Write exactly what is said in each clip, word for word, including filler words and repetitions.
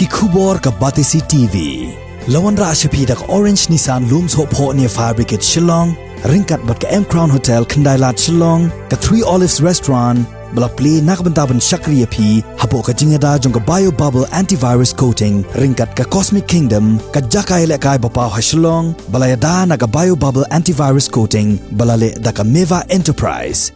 Ki khubor ka Batesi T V. La wanrah sha phi da ka Orange Nissan Lum Sohphoh near Fire Brigade Shillong, ryngkat bad ka M Crown Hotel Khyndailad Shillong, ka Three Olives Restaurant, ba la plie na ka bynta ban shakri ïa phi hapoh ka jingïada jong ka Bio Bubble Antivirus Coating, ryngkat ka Cosmic Kingdom, ka jaka ïalehkai ba paw ha Shillong, ba la ïada na ka Bio Bubble Antivirus Coating, ba la leh da ka Meva Enterprise.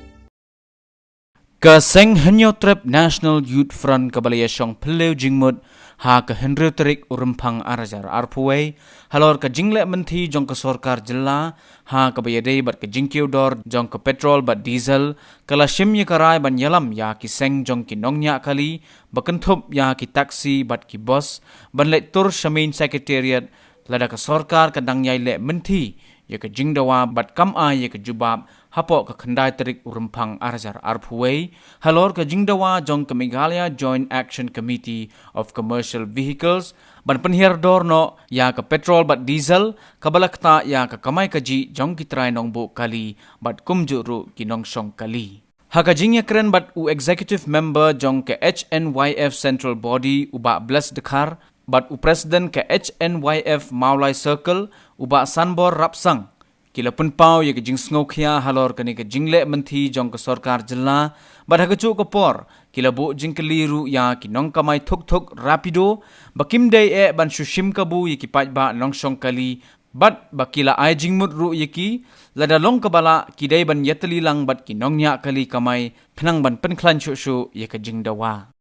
Ka seng Hynñiewtrep National Youth Front kaba la ïashong phylliew jingmut ha ka hynriew tarik u Rymphang ar hajar arphew wei, halor ka jingleh mynthi jong ka sorkar jylla ha kaba ïadei bad ka jingkiew dor jong ka petrol bad diesel, ka la shim ïa ka rai ban ïalam ïa ki seng jong ki nongñiah kali, ba kynthup ïa ki taxi bad ki bus, ban leit tur sha main secretariat, lada ka sorkar ka dang ïai leh mynthi ïa ka jingdawa bad kam ai ïa ka jubab hapoh ka khyndai tarik u Rymphang ar hajar arphew wei, halor ka jingdawa jong ka Meghalaya Joint Action Committee of Commercial Vehicles, ban pynhiar dor noh ïa ka petrol bad diesel, kaba la ktah ïa ka kamai kajih jong ki trai nongbuh kali bad kumjuh ruh ki nongshong kali. Ha ka jingïakren bad u Executive Member jong ka H N Y F Central Body u Bah Bless Dkhar, bad u President ka H N Y F Mawlai Circle u Bah Sanbor Rapsang, ki la pynpaw ïa ka jingsngewkhia halor kane ka jingleh mynthi jong ka sorkar jylla, bad ha kajuh ka por, ki la buh jingkylli ruh ïa ki nongkamai thuk thuk Rapido, ba kim dei eh ban shu shim kabu ïa ki paidbah nongshong kali, bad ba ki la ai jingmut ruh ïa ki, lada long kaba lah ki dei ban ïatylli lang bad ki nongñiah kali kamai, khnang ban pynkhlaiñ shuh shuh ïa ka jingdawa.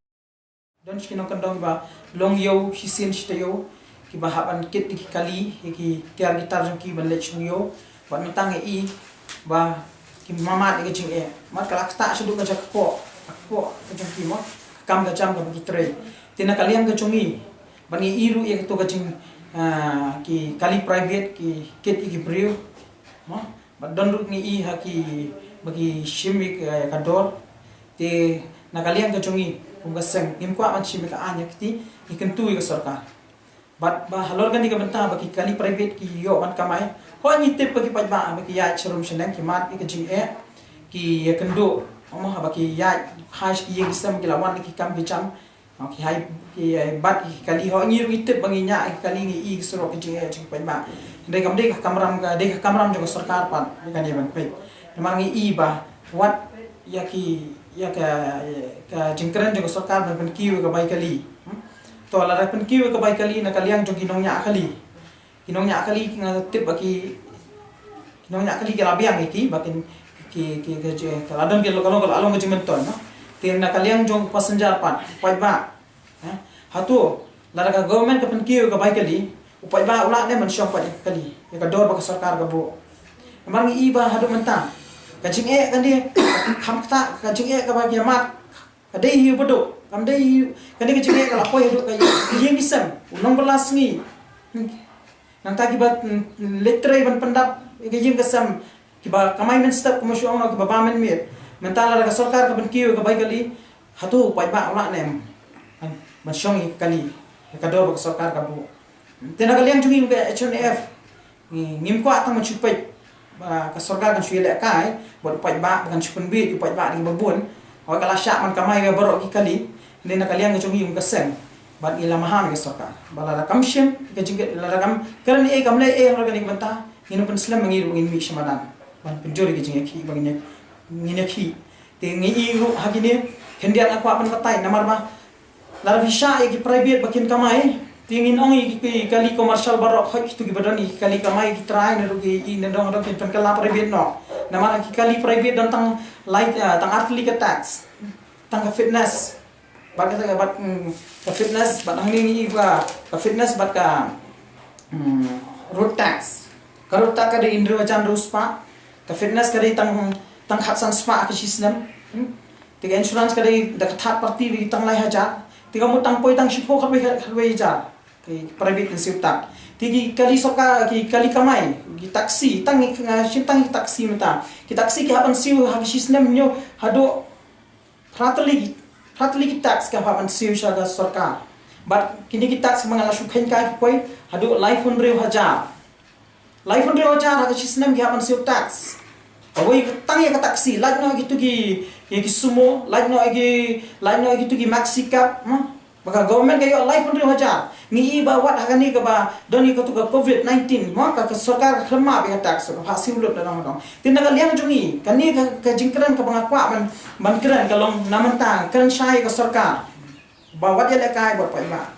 Don shi ki nongkyndong kiba long ïew shisien shi taïew, kiba hap ban kit ïa ki kali, ïa ki tiar ki tar jong ki ban leit sha ïew, bad mynta ngi i ba ki mad ïa ka jingeh. Mat ka la ktah shaduh ka jaka kpoh, ka kpoh ka jong ki mo, ka kam ka jam kaba ki trei. Te na ka liang ka jong ngi, ba ngi i ruh ïa kato ka jing, ah, ki kali private, ki kit ïa ki briew. Mo, ba don ruh ngi i ha ki, ba ki shim ïa ka, ka dor. Te na ka liang ka jong ngi, kum ka seng, ngim kwah ban shim ïa ka aiñ ïa kti, ngi kyntu ïa ka sorkar. Bad ba halor kane ka bynta ba ki kali private ki ïoh ban kamai. Hooid ngi tip ba ki paidbah ba ki ïaid sharum shaneng ki mad ïa ka jingeh. Ki ïakynduh, mo, ba ki ïaid ha ki ïing ki sem ki la wan ki kam ki jam. Ki hai, ki hai bat ki kali, hooid ngi ruh ngi tip ba ngi ñiah ki kali, ngi i ki surok ki jingeh jong ki paidbah. Hynrei kam dei ka kamram ka, dei ka kamram jong ka sorkar pat ïa kane ban peit. Namar ngi i ba wat ïa ki, ïa ka, ka jingkren jong ka sorkar ban pynkiew ïa ka bai kali. Hmm? To lada pynkiew ïa ka bai kali na ka liang jong ki nongñiah kali. Ki nongñiah kali nga tip ba ki, ki nongñiah kali ki la biang ïa ki, ba kin, ki, ki, ki, ki, ka la don ki la, ka la long ka jingmyntoi, no? Te na ka liang jong passenger pat, paidbah. Ha? Hato, lada ka government ka pynkiew ka bai kali, u paidbah u lah ne ban shong pat ïa ka kali, ïa ka dor ba ka sorkar ka buh. Namar ngi i ba haduh mynta ka jingeh kane, kham ktah ka jingeh kaba ki ïa mad. Ka dei hi u baduk, kam dei hi, kane ka jingeh ka la poi haduh ka ïing ki sem, u nongbylla sngi. Nangta kiba, mm, leit trei ban pyndap ïa ka ïing ka sem, kiba kamai mynstep kumba shu ong, kiba bam mynmiet. Mynta lada ka sorkar ka pynkiew ïa ka bai kali, hato u paidbah u lah ne em ban, ban shong ïa ka kali, ïa ka dor ba ka sorkar ka buh. Te na ka liang jong ngi ka H N F, ngi, ngim kwah tang ban shu peit ba ka sorkar kan shu ïalehkai bad u paidbah, ba kan shu pynbiej u paidbah da kiba bun. Hooid ka la shah ban kamai ïa baroh ki kali, hynrei na ka liang ka jong ngi kum ka seng, bad ngi la maham ïa ka sorkar ba lada kam shim ka jingkit, lada kam kren ei, kam leh ei halor kane ka bynta, ngin ym pynslem, ngi ruh ngin mih sha madan ban pynjur ïa ka jingïakhih ba ngin ïa, ngin ïakhih. Te ngi i ruh ha kine, khyndiat nga kwah ban batai namar ba lada phi shah ïa ki private ba kin kamai, te ngin ong ïa ki, ki kali commercial baroh, hooid kito kiba don ïa ki kali kamai ki trai, naduh ki, i, naduh, naduh kin pynkylla private noh. Namar ha ki kali private don tang lai, ah, tang artylli ka tax. Tang ka fitness. Bad ka, bad, mm, ka fitness, bad hangne ngi i ba ka fitness bad ka, mm, road tax. Ka road tax ka dei hynriew hajar hynriew spah. Ka fitness ka dei tang, tang khatsan spah ha ka shi snem. Hmm? Te ka insurance ka dei da ka third party dei tang lai hajar. Te ka mut tang poi tang shiphew khatwei, khatwei hajar. Ki private kan siew tax. Te ki kali sorkar, ki kali kamai, ki taxi, tang ki, nga shim tang ki taxi mynta. Ki taxi ki hap ban siew ha ka shi snem hynñiew haduh phra tylli, phra tylli ki tax ki hap ban siew sha ka sorkar. Bad kine ki tax ma nga la shu kheiñ kai ki poi haduh laiphew hynriew hajar. Laiphew hynriew hajar ha ka shi snem ki hap ban siew tax. Kawei tang ïa ka taxi, lait noh ïa kitu ki, ïa ki sumo, lait noh ïa ki, lait noh ïa kitu ki maxi cab, ma. Ba ka government ka ïoh laiphew hynriew hajar. Ngi i ba wat ha kane kaba don ïa katu ka covid nineteen, mo, ka, ka sorkar ka khlem map ïa ka tax, ka phah siew lut da dong dong. Te na ka liang jong ngi, kane ka, ka jingkren kaba nga kwah ban, ban kren ka long na mynta, kren shai ka sorkar. Ba wat ïalehkai bad paidbah.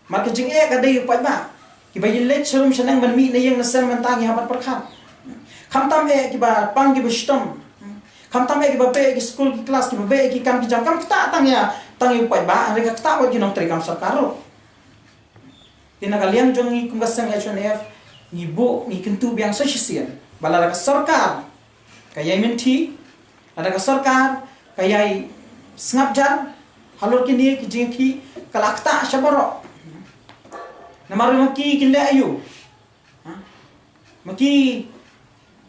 Mar ka jingeh ka dei u paidbah. Kiba ïaleit sharum shaneng ban mih na ïing na sem mynta ngi hap ban pyrkhat. Khamtam eh kiba pang kiba shitom. Khamtam eh kiba beh ki skul ki klas, kiba beh ki kam ki jam, kam ktah tang ïa, tang ïa u paidbah, hynrei ka ktah wat ki nongtrei kam sorkar ruh. Te na ka liang jong ngi kum ka seng H Y N A F, ngi buh, ngi kyntu biang sa shisien. Ba lada ka sorkar ka ïai mynthi, lada ka sorkar ka ïai sngap jar halor kine ki jingïakhih, ka la ktah sha baroh. Namar ma ki kin leh aïu? Ha? Ma ki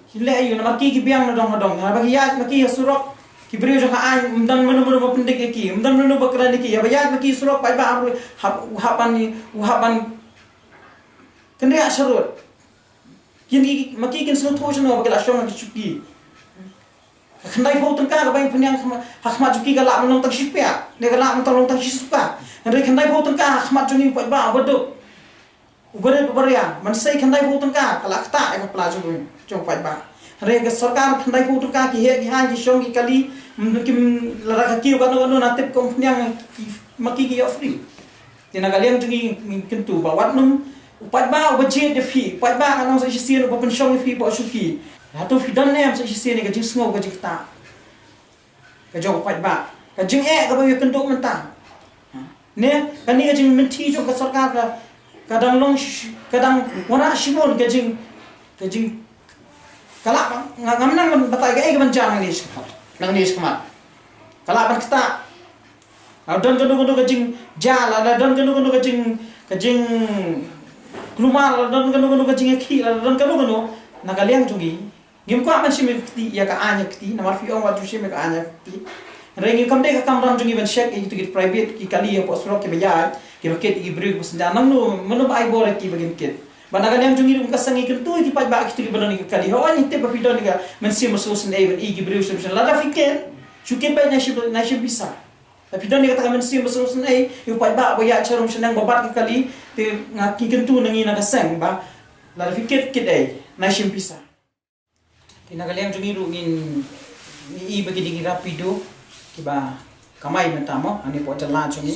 kin leh aïu, namar ki ki biang na dong na dong. Haba ki ïaid ma ki ha surok, ki briew jong ka aiñ, ym don mano mano ba pyndik ïa ki, ym don mano ba kren ïa ki. Haba ïaid ma ki surok, paidbah hap, hap, hap ban, hap ban kynriah sharud. Kin ki, ma ki kin sngewthuh shano ba ki la shong ha ki shuki. Ka khyndaiphew tyngka kaba ïeng pynïang ha khmat jong ki ka lah ban long tang shi pyiar, ne ka lah ban long tang shi suka. Hynrei khyndaiphew tyngka ha khmat jong ngi u paidbah uba duk, uba rit uba riang, ban sei khyndaiphew tyngka ka la ktah ïa ka pla jong u, jong u paidbah. Hynrei ka sorkar khyndaiphew tyngka, ki heh ki haiñ, ki shong ki kali, mm, kim, lada ka kiew kano kano na tip ka um pynïang, ki, ma ki ki ïoh free. Te na ka liang jong ngi ngi kyntu ba wat nym, u paidbah uba jied ïa phi, u paidbah ngan ong sa shisien uba pynshong ïa phi hapoh shuki. Hato phi don ne em sa shisien ïa ka jingsngew, ka jingktah ka jong u paidbah, ka jingeh kaba ïakynduh mynta? Ne kane ka jingmynthi jong ka sorkar ka, ka dang long sh-, ka dang wanrah shibun ka jing, ka jing, ka lah ban, nga, ngam nang ban batai kaei kaban jia nangne shakhmat, nangne shakhmat. Ka lah ban ktah. La don kano kano ka jingjia, la, la don kano kano ka jing, ka jingkulmar, la don kano kano ka jingïakhih, la, la don kano kano, na ka liang jong ngi, ngim kwah ban shim ïa ka kti, ïa ka aiñ ïa ka kti, namar phi ong wat ju shim ïa ka aiñ ïa ka kti. Hynrei ngi kam dei ka kamram jong ngi ban check ïa kito ki private, ki kali hapoh surok kiba ïaid, kiba kit ïa ki briew kiba synjah, nangno, mano ba ai bor ïa ki ba kin kit. Bad na ka liang jong ngi ruh kum ka seng ngi kyntu ïa ki paidbah kito kiba don ïa ka kali. Hooid ngi tip ba phi don ïa ka mynsiem ba sngewsynei ban ïoh ïa ki briew shisien shisien. Lada phi kit, lada phi don ïa kata ka mynsiem ba sngewsynei ïa u paidbah ba ïaid sharum shaneng ba bat ka kali, te nga, ngi kyntu na ngi na ka seng ba lada phi kit, kit ei, nai shim pisa. Te na ka liang jong ngi ruh ngin, ngi i ba kine ki Rapido kiba kamai mynta mo, hangne hapoh jylla jong ngi,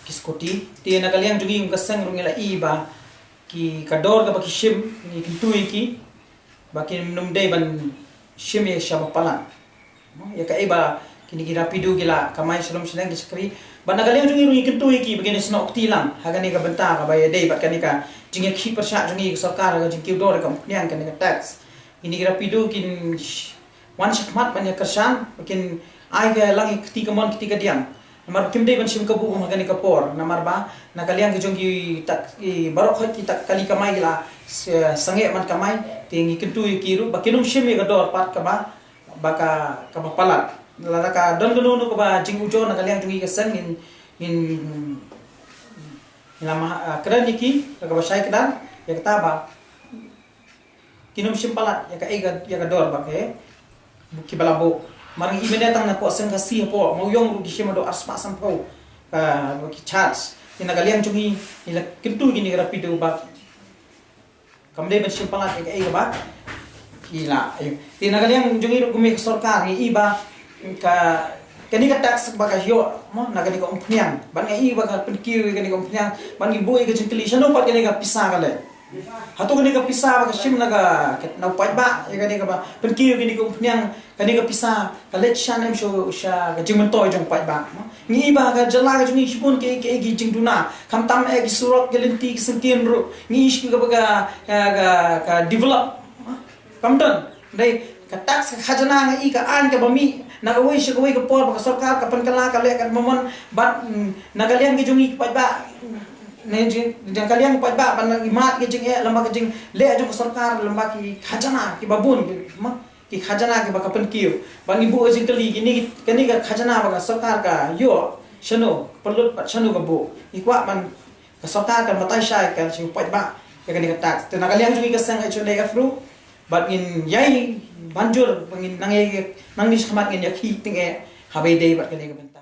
ki scooty. Te na ka liang jong ngi kum ka seng ruh ngi la i ba ki, ka dor kaba ki shim, ngi kyntu ïa ki ba kin nym dei ban shim ïa sha ba palat. Ïa kaei ba kine ki Rapido ki la kamai sharum shaneng, ki shakri. Bad na ka liang jong ngi ruh ngi kyntu ïa ki ba kin snoh kti lang ha kane ka bynta kaba ïadei bad kane ka jingïakhih pyrshah jong ngi ka sorkar ha ka jingkiew dor ka umphniang kane ka tax. Kine ki Rapido kin sh-, wan shakhmat ban ïakyrshan, ba kin ai ka lang ïa ka kti kamon kti kadiang. Namar kim dei ban shim kabu kum ha kane ka por, namar ba na ka liang ka jong ki tak, ki baroh khoit ki tak kali kamai ki la s-, sangeh ban kamai, te ngi kyntu ïa ki ruh ba kin nym shim ïa ka dor pat kaba, ba ka, kaba palat. Lada ka don kano kano kaba jingujor na ka liang jong ngi ka seng, ngin, ngin, ngin la ma, ah, kren ïa ki da kaba shai kdar, ïa kata ba kin nym shim palat ïa ka, ïa ka, ïa ka dor ba ka, kiba la buh. Mar ngi i mynne tang na poh seng Khasi hapoh Mawïong ruh ki shim haduh arspah sanphew ka, ba ki charge. Te na ka liang jong ngi, ngi la kyntu ïa kine ki Rapido ba kam dei ban shim palat ïa kaei kaba ki la, aïu. Te na ka liang jong ngi ruh kum ka sorkar ngi i ba ka, kane ka tax ba ka ïoh mo na kane ka umphniang, ban ngi i ba ka pynkiew ïa kane ka umphniang, ban ngi buh ïa ka jingkylli shano pat kane ka pisa ka leit. Hato kane ka pisa ba ka shim na ka, na u paidbah, ïa kane kaba pynkiew ïa kane ka umphniang, kane ka pisa ka leit sha ne em sha, sha ka jingmyntoi jong u paidbah? Ngi i ba ka jylla ka jong ngi shibun ki, ki, ki jingduna, khamtam eh ki surok, ki lynti, ki syngkien ruh. Ngi i sha kaba ka, ka, ka, ka develop. Kam don. Dei ka tax, ka khajana, ngi i ka aiñ kaba mih na kawei sha kawei ka por ba ka sorkar ka pynkylla, ka leh ka mamon, bad, mm, na ka liang ka jong ngi ki paidbah, mm, ne jing, na ka liang ki paidbah ban nang i mad ka jingeh lyngba ka jingleh jong ka sorkar, lyngba ki khajana kiba bun, ma, ki khajana kiba ka pynkiew. Ban ngi buh ka jingkylli, kine, kane ka khajana ba ka sorkar ka ïoh shano, pynlut bad shano ka buh. Ngi kwah ban ka sorkar kan batai shai ka sha u paidbah ïa kane ka tax. Te na ka liang jong ngi ka seng H Y N A F ruh, bad ngin ïai ban jur ba ngin nang ïai, nangne shakhmat ngin ïakhih tyngeh ha ba ïadei bad kane ka bynta.